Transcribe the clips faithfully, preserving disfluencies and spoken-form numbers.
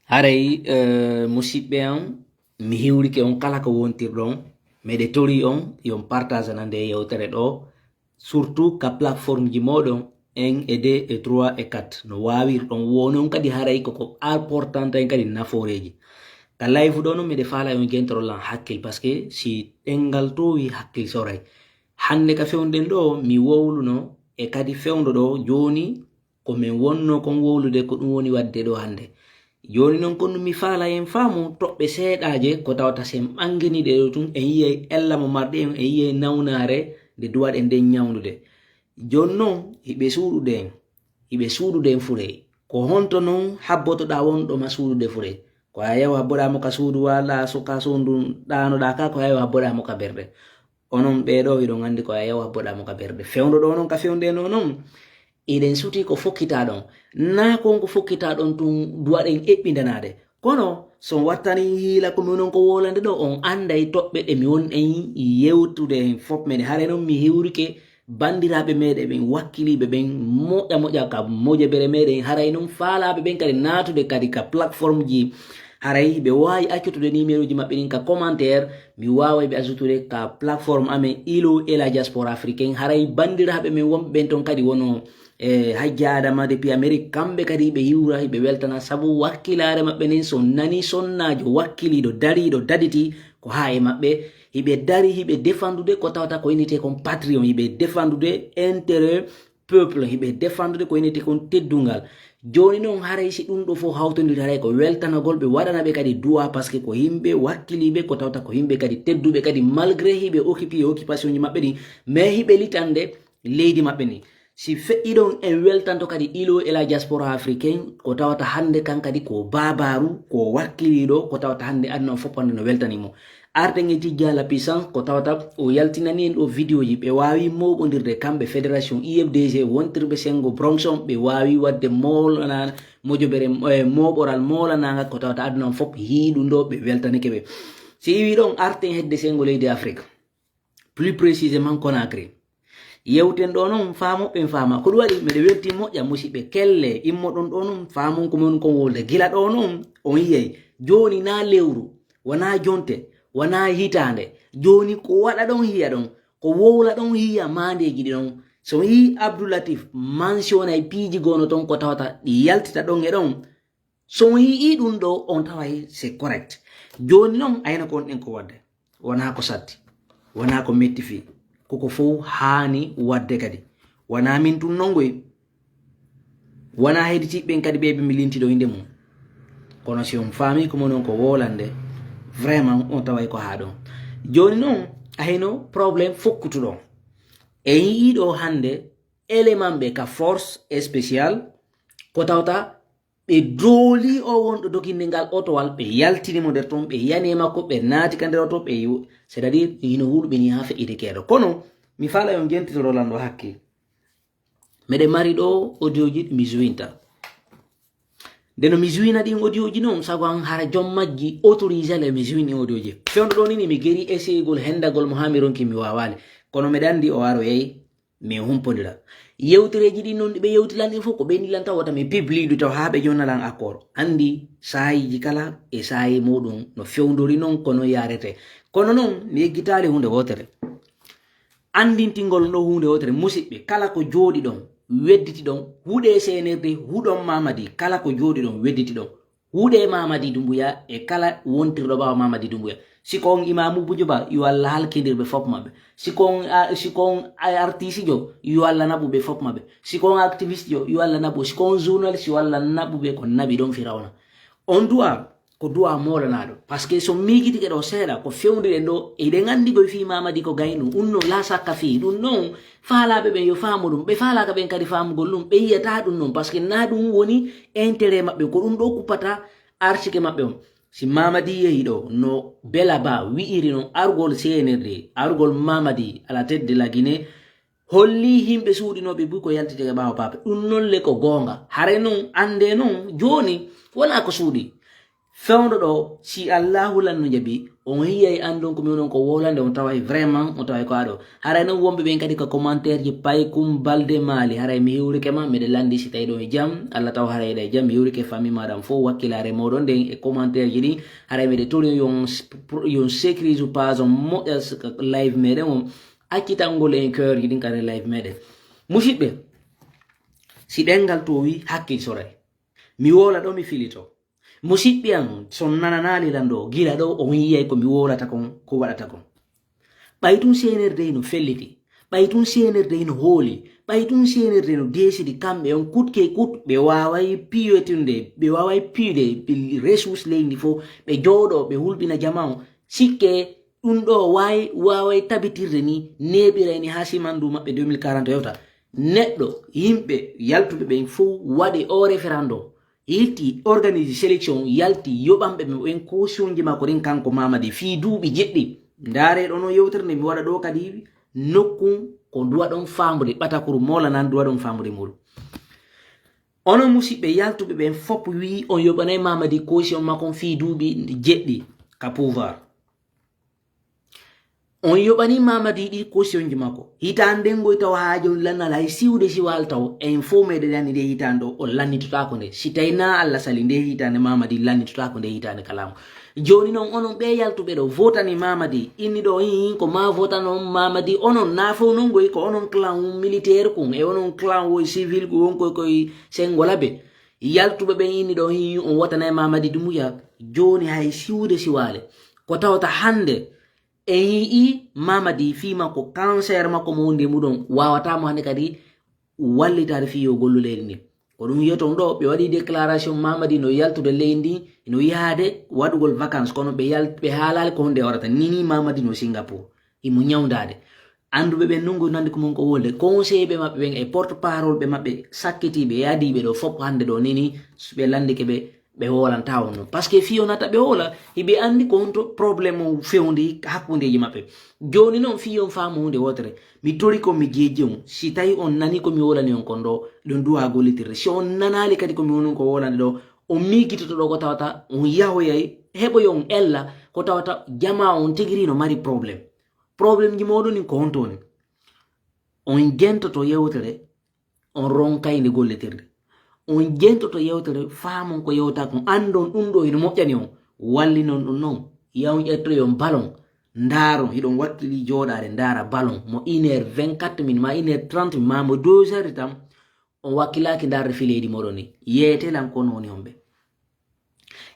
Haray, eh, musidɓe am, mi hiwrike on kala ko wontirɗon. Meɗe tori on, yon partage nande e yewtere ɗo, surtout ka plateforme ji moɗon, un e deux e trois e quatre. No wawirɗon, woni on kadi haray koko importanta en kadi nafooreji. Ka live ɗo non, meɗe faala yon jentoro lan hakkil, parce que si ɗengal towi hakkil soray. Hande ka fewnden ɗo, mi wowluno e kadi fewndo ɗo, joni ko min wonno kon wowlude ko ɗum woni wadde ɗo hande. Joni non kon mi faala en faamu toɓɓe seeɗaaje ko tawata sen ɓangini ɗe ɗo tun, en yiyay ella mo marɗe en, en yiyay nawnaare nde duwaɗen nden ñawnude. Joni non hiɓe suuɗude en, hiɓe suuɗude en furey. Ko honto non habbotoɗaa wonɗo ma suuɗude furey? Ko a yaw habboɗaa mo ka suudu walla so ka suudu ɗaanoɗaa ka, ko a yaw habboɗaa mo ka berɗe. Onon ɓee ɗo hiɗon anndi ko a yaw habboɗaa mo ka berɗe. Fewndo ɗo non ka fewndeno non, iɗen suti ko fokkita ɗon. Naa ko on ko fokkita ɗon tun duwaɗen eɓɓindanaade. Kono so on wattani hiila ko mi onon ko wolande ɗo, on annday toɓɓe ɗe mi won en yewtude en fof meɗen. Haray non mi hiwrike banndiraaɓe meɗen ɓen wakkiliiɓe ɓen moƴƴa moƴƴa ka mojobere meɗen. Haray non faalaaɓe ɓen kadi naatude kadi ka plateforme ji. Haray ɓe waawi accutude numéro ji maɓɓe ɗin ka commentaire. Mi waaway ɓe accutude ka plateforme amen Ilo et la diaspora africaine. Haray banndiraaɓe men wonɓe ɓen ton kadi wono e Hajja Adama depuis Amérique, kamɓe kadi ɓe hiwra, ɓe weltana sabu wakkilaare maɓɓe nden. So nani sonnaajo wakkiliiɗo dariiɗo daditi ko haa e maɓɓe, hiɓe dari hiɓe defandude ko tawata ko innete kon Patreon, hiɓe defandude intérêt peuple, hiɓe defandude ko innete kon teddungal. Joni non haray si ɗum ɗo fof hawtondiri haray ko weltanagol ɓe, waɗana ɓe kadi du'a, parce que ko yimɓe wakkiliiɓe ko tawata ko yimɓe kadi tedduɓe kadi, malgré hiɓe occupé e occupation ji maɓɓe ɗin, mais hiɓe litande leydi maɓɓe ni. Si feƴƴi ɗon en weltanto kadi Ilo et la diaspora africaine ko tawata hannde kan kadi ko baabaaru, ko wakkiliiɗo, ko tawata hannde aduna on fof hannde no weltani mo. Arten e Tijja la puissance ko tawata o yaltinani en ɗo vidéo ji, ɓe waawi mooɓondirde kamɓe fédération U F D G wontirɓe senngo Bronx on, ɓe waawi waɗde moolana mojobere, eh, mooɓoral moolananga ko tawata aduna on fof yii ɗum ɗo, ɓe weltanike ɓe. Si iwi ɗon arten hedde senngo leydi Afrique, plus précisément Conakry. Yewten ɗo non faamoɓɓen faama. Ko ɗum waɗi meɗe welti moƴƴa musidɓe kelle immoɗon ɗo non faamon ko mon kon wolde. Gila ɗo non on yiyay joni na lewru, wona jonte, wona hitande. Joni ko waɗa ɗon hiya ɗon, ko wowla ɗon hiya mandeji ɗi ɗon. So on yii Abdou Latif mentionay piiji gono ton ko tawata ɗi yaltita ɗon e ɗon. So on yii ɗum ɗo on taway c'est correct. Joni non ayna ko on ɗen ko wadde. Wona ko satti, wona ko metti fii, koko fof haani waɗde kadi. Wona min tun nongoy, wona heeditiiɓe ɓen kadi ɓe ɓe mi linti ɗo innde mum. Kono si on faami ko mon on ko wolande, vraiment on taway ko haa ɗon. Jooni noon, a hino problème fokkutuɗo. En yii ɗo hannde élément ɓe ka force spéciale, ko tawta ɓe dooli o wonɗo doginde ngal otowal, ɓe yaltini mo nder ton, ɓe yani e makko, ɓe naati ka nder oto, ɓe yo-, c'est-à-dire hino hulɓini haa feƴƴiti keeɗo. Kono mi faala on jentitoro lanɗo hakkil. Meɗe mari ɗo audio ji ɗi mi juwinta. Nde no mi juwina ɗin audio ji noon, sago an hara joom majji autorisé le mi juwini ɗin audio ji. Fewndo ɗo nini mi geri essayegol hendagol mo haa mi ronki mi wawaali. Kono meɗe anndi o aroyay mi humpodira. Yewtereeji ɗin noon ɗi ɓe yewti lan ɗin fof ko ɓe ni lan taw wota mi publie ɗum taw haa ɓe jonna lan accord. Anndi saayiji kala e saayi muɗum no fewndori noon ko noon yaarete. Kono noon mi yeggitaali huunde wootere. Anndintingol no huunde wootere, musidɓe, kala ko jooɗi ɗon, wedditi ɗon, huɗe C N R D, huɗon Mamadi, kala ko jooɗi ɗon, wedditi ɗon. Huɗe Mamadi Doumbouya e kala wontirɗo ɓaawo Mamadi Doumbouya. Si ko on Imaamu Bujuba, yo Allah halkindir ɓe fof maɓɓe. Si ko on, a, si ko on a-, artisijo, yo Allah naɓu ɓe fof maɓɓe. Si ko on activiste jo, yo Allah naɓu. Si ko on journaliste, yo Allah naɓu ɓe ko naɓi ɗon Firawna. On du'a, ko du'a moolanaaɗo. Parce que so miijitike ɗo seeɗa, ko fewndiri en ɗo, eɗen anndi koye fii Mamadi ko gaynu. Ɗum noon, la sakka fii. Ɗum noon, faalaaɓe ɓen yo faamu ɗum. Ɓe faalaaka ɓen kadi faamugol ɗum, ɓe yiyata ɗum noon. Parce que na ɗum woni intérêt maɓɓe. Ko ɗum ɗo kuppata arsike maɓɓe on. Si Mamadi yehi ɗo, no Bella Ba wi'iri noon, argol C N R D, argol Mamadi à la tête de la Guinée, holli yimɓe suuɗinooɓe buy ko yaltitike ɓaawo Pape. Ɗum noon le ko goonga. Hare noon, annde noon, jooni, wonaa ko suuɗi. Fewndo ɗo, si Allahu lanno jaɓi, on yiyay an ɗon ko mi onon ko wolande, on taway vraiment, on taway ko aɗo. Haray non wonɓe ɓen kadi ko commentaire ji Paykum Balde Mali, haray mi hewrike ma, miɗe landi si tawi ɗon e jam, Allah taw haray ɗa e jam, mi hewrike famille maɗam fof, wakkilare moɗon nden e commentaire ji ɗin, haray miɗe tori yon, yon sécurise page on moƴƴa live meɗen on, accitangol en cœur ji ɗin kadi live meɗen. Musidɓe, si ɗengal to wi hakkil soray. Mi wola ɗo mi filito. Musiɓɓe am, so on nananaali lan ɗo, gila ɗo on yiyay ko mi wolata kon, ko waɗata kon. Ɓay tun C N R D no felliti, ɓay tun C N R D no hooli, ɓay tun C N R D no deesidi kamɓe on kut ke kut, ɓe waaway piyotunde, ɓe waaway piyude ressource leydi fof, ɓe jooɗo, ɓe hulɓina jama on. Sikke ɗum ɗo waay, waaway tabitirde ni, neeɓiray ni haa simandu maɓɓe deux mille quarante yewta. Neɗɗo, yimɓe yaltuɓe ɓen fof waɗi o référendum. Yilti organise sélection, yalti yoɓanɓe ɓe ɓen caution ji makko ɗin kanko Mamadi fii duuɓi jeɗɗi. Ndaare ɗo no yewtere nde mi waɗa ɗo kadi nokkun ko duwa ɗon faamude ɓatakuru mola nan duwa ɗon faamude muɗum. Onon musiɓɓe yaltuɓe ɓen fop wi on yoɓanay Mamadi caution makko fii duuɓi jeɗɗi ka pouvoir. On yoɓani Mamadi ɗi caution ji makko. Hitaande nden ngoy taw haajo on lannal hay siwde siwal taw en fof meɗen anndi nde hitaande ɗo o lannitotaako nde. Si tawi na Allah sali nde hitaande Mamadi lannitotaako nde hitaande kalamu. Jooni non onon ɓe yaltuɓe ɗo votani Mamadi inni ɗo hin ko ma votanon Mamadi onon na fof non ngoy ko onon clan militaire kun e onon clan woy civil kun won koy koy sengola ɓe. Yaltuɓe ɓen inni ɗo hin on wotanay Mamadi Dumuya jooni hay siwde siwale. Ko tawata hannde en yii Mamadi fii makko cancer makko mo wondi e muɗum wawata mo hannde kadi wallitaade fii yo gollu leydi ndi. Ko ɗum wiyeton ɗo ɓe waɗi déclaration Mamadi no yaltude leydi ndi no yahaade waɗugol vacances kono ɓe yal ɓe haalaali ko honde warata nini Mamadi no Singapour imo ñawndaade. Annduɓe ɓen nungu nandi ko mon ko wolde conseiller ɓe maɓɓe ɓen e porte parole ɓe maɓɓe sakkitiiɓe e adiiɓe ɗo fof hannde ɗo nini ɓe landike ɓe ɓe hoolanta on non parce que fii o nata ɓe hoola hiɓe anndi ko honto problème o fewndi hakkundeji maɓɓe. Jooni non fii on faamu hunde wotere mi tori ko mi jeeji on si tawi on nani ko mi wolani on kon ɗo ɗum duwa gollitirde si on nanaali kadi ko mi woni ko wolande ɗo on miigitoto ɗo ko tawata on yahoyay heɓoy on ella ko tawata jama on tigiri no mari problème. Problème ji moɗon in ko honto woni on jentoto yewtere on ronkay nde gollitirde. On jentoto yewtere faamon ko yewta kon anndon ɗum ɗo hino moƴƴani on wallinon ɗum non yawon ƴettoyon balon ndaaron hiɗon wakkili jooɗaade ndaara balon mo une heure vingt-quatre min ma une heure trente min ma mo deux heures de temps on wakkilaaki ndaarde fi leydi moɗon ni yeete lan kono woni homɓe.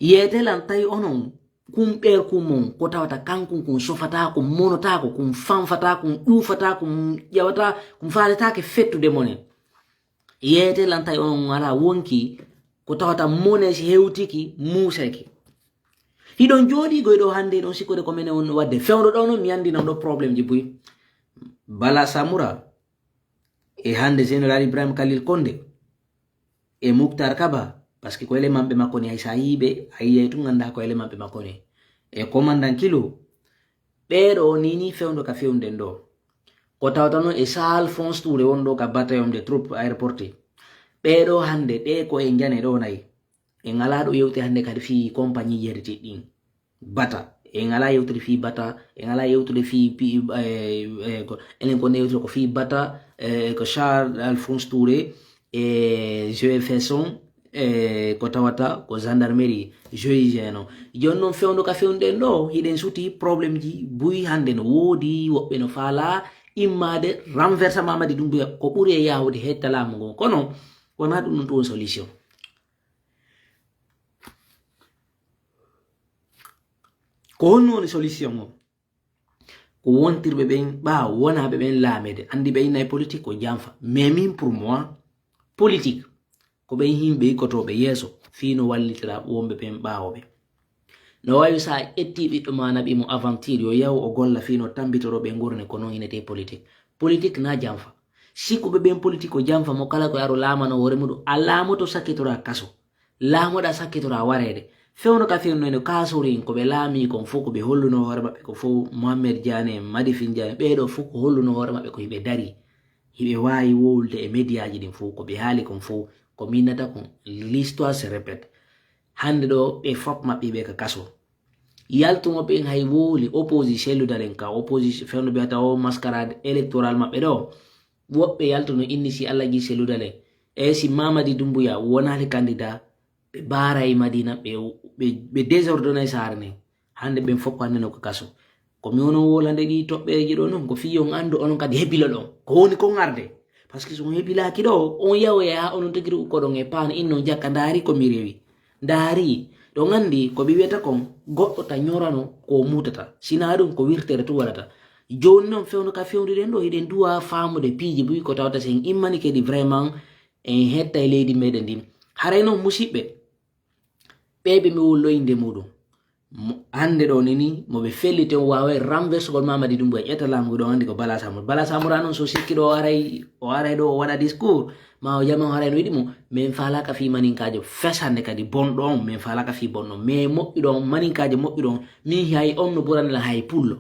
Yeete lan tawi onon kun ɓeer kun mon ko tawata kankun kun sofata kun monota ko kun fanfata kun ƴuufata kun ƴawata kun faaletaake fettude monen. Yeete lan tawi onon ala wonki ko tawata mones hewtiki muusaki. Hiɗon jooɗi goy ɗo hannde ɗon sikkude ko menen on wadde fewndo ɗo non mi anndi non ɗo problème ji buy. Bala Samura e hannde général Ibrahim Khalil Konde e Muktar Kaba parce que ko élément ɓe makko ni hay sa yiiɓe a yiyay tun annda ko élément ɓe makko ni e commandant Kilo ɓeeɗo o nini fewndo ka fewnden ɗo ko tawata noon e salle France Touré won ɗo ka bataillon de troupe aéroporté ɓeeɗo hannde ɗe ko e njane ɗo nayi en alaa ɗo yewte hannde kadi fii compagnie yerditiɗ ɗin bata en alaa yewtude fii bata en alaa yewtude fii pi- eh, eh, ko- enen ko nde yewtude ko fii bata eh, ko Charles Alphonse Touré e Joe Fesson e ko tawata ko gendarmerie G I G N o. Jooni noon fewndo ka fewndo ɗen ɗo hiɗen suti problème ji buy hannde no woodi woɓɓe no faala immaade renversement Mamadi Doumbouya ko ɓuri e yahude hetta laamu ngon kono wonaa ɗum ɗum tun woni solution. Ko honno woni solution o? Ko wontirɓe ɓen ɓaawo wonaaɓe ɓen laameede anndi ɓe inna e politique ko janfa mais min pour moi politique ko ɓen yimɓe ikkotooɓe yeeso fii no wallitira wonɓe ɓen ɓaawo ɓe. No waawi so a ƴettii ɓiɗɗo maa naɓi mo aventure yo yahu o golla fii no tambitoroo ɓe ngurnee ko non inetee politique. Politique na janfa. Sikkuɓe ɓen politique ko janfa mo kala ko e aro laamano hoore muɗum a laamoto sakkitoraa kaso. Laamoɗa sakkitoraa wareede. Fewndo ka fewndo ene kaasori en ko ɓe laamii kon fof ko ɓe holluno hoore maɓɓe ko fof Mohammed Diané en Madifin Diané ɓeeɗo fof ko holluno hoore maɓɓe ko hiɓe darii. Hiɓe waawi wowlude e mediyaaji ɗin fof ko ɓe haali kon fof ko minnata kon l'histoire se répète. Hannde ɗo ɓe fop maɓɓe ɓe ka kaso. Yaltuno ɓen hay wowli opposition selludalen ka opposition fewndo mbiyata o mascarade électoral maɓɓe ɗo. Woɓɓe yaltuno inni si Allah gi selludalen. E si Mamadi Dumbuya wonali candidat, ɓe baara e Madina, ɓe, ɓe, ɓe désordonné saare nden. Hannde ɓen fop hannde no ko kaso. Ko mi wono wolande ɗi toɓɓeeji ɗo non, ko fii on anndu onon kadi hebilo ɗon. Ko woni kon arde. Parce que so on hebilaaki ɗo, on yawoya haa onon tigi ko ɗon e paan inno jakka ndaari ko mi rewi. Ndaari, ɗon anndi ko ɓe wiyata kon, goɗɗo ta ñorano ko mutata. Sinaa ɗum ko wirtere tu waɗata. Jooni non fewndo ka fewndi ɗen ɗo, hiɗen duwa faamude piiji buy ko tawata sen immani kadi vraiment en hetta e leydi meɗen ndin. Haray non musiɓɓe, ɓe ɓe mi wullo innde muɗum. Mo-, hannde ɗo nini, mo ɓe felliti on waaway renversugol Mamadi Dumbuya, ƴetta laamu ɗo anndi ko Bala Samora. Bala Samora non so sikki ɗo o aray, o aray ɗo o waɗa discours, ma o jama o aray no yiɗi mo, min faalaka fii maninkaajo fes hannde kadi bonɗo on, min faalaka fii bonɗo. Mais moƴƴuɗo on, maninkaajo moƴƴuɗo on, min hay on no ɓurani lan hay pullo.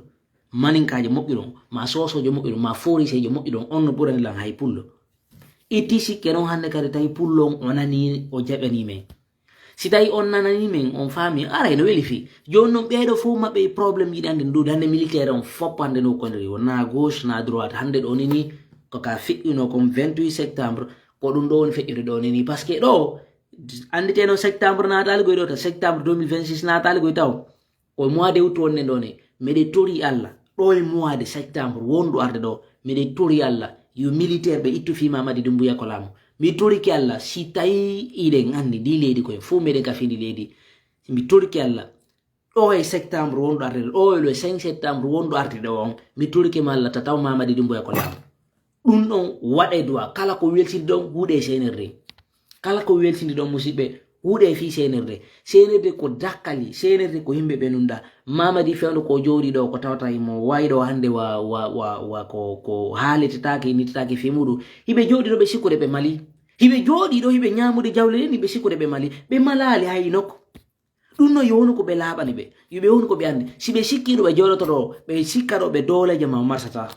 Maninkaajo moƴƴuɗo on, ma soosoojo moƴƴuɗo on, ma fooriseejo moƴƴuɗo on, on no ɓurani lan hay pullo. Itti sikke non hannde kadi tawi pullo on o nani o jaɓani men. Si tawi on nanani men, on faami, aray no weli fii. Jooni non ɓeeɗo fof maɓɓe e problème yiɗi anndi ndu hannde militaire on fop hannde no kondiri. Wona gauche, na droite. Hannde ɗo nini, ko ka feƴƴuno kon vingt-huit septembre, ko ɗum ɗo woni feƴƴude ɗo nini. Parce que ɗo, annditeno septembre naataali goy ɗo, ta septembre deux mille vingt-six naataali goy taw. Ko mois de août wonne ɗo ne. Miɗe tori Allah. Ɗo e mois de septembre wonɗo arde ɗo. Miɗe tori Allah. Yo militaire ɓe ittu fii Mamadi Dumbuya ko laamu. Mi torike Allah, si tawi iɗen anndi ndi leydi koye fof meɗen ka fii ndi leydi. Mi torike Allah. Ɗo e septembre wonɗo arde ɗo, ɗo e le cinq septembre wonɗo arde ɗo on. Mi torike ma Allah ta taw Mamadi Dumbuya ko laamu. Ɗum ɗon waɗe duwa. Kala ko weltindi ɗon, huuɗe e C N R D. Kala ko weltindi ɗon, musiɓɓe, huuɗe fii C N R D. C N R D ko dakkali, C N R D ko yimɓe ɓe nunda. Mamadi fewndo ko jooɗi ɗo, ko tawata imo wayi ɗo hannde wa, wa, wa, wa ko, ko haalitetaake, innitetaake fii muɗum. Hiɓe jooɗi ɗo ɓe sikkude ɓe mali. Hiɓe jooɗi ɗo hiɓe ñaamude jawle ɗen, hiɓe sikkude ɓe mali. Ɓe malaali hay nokku. Ɗum no yo wonu ko ɓe laaɓani ɓe. Yo ɓe wonu ko ɓe anndi. Si ɓe sikki ɗo ɓe jooɗoto ɗo, ɓe sikka ɗo ɓe dooleejo ma marsata.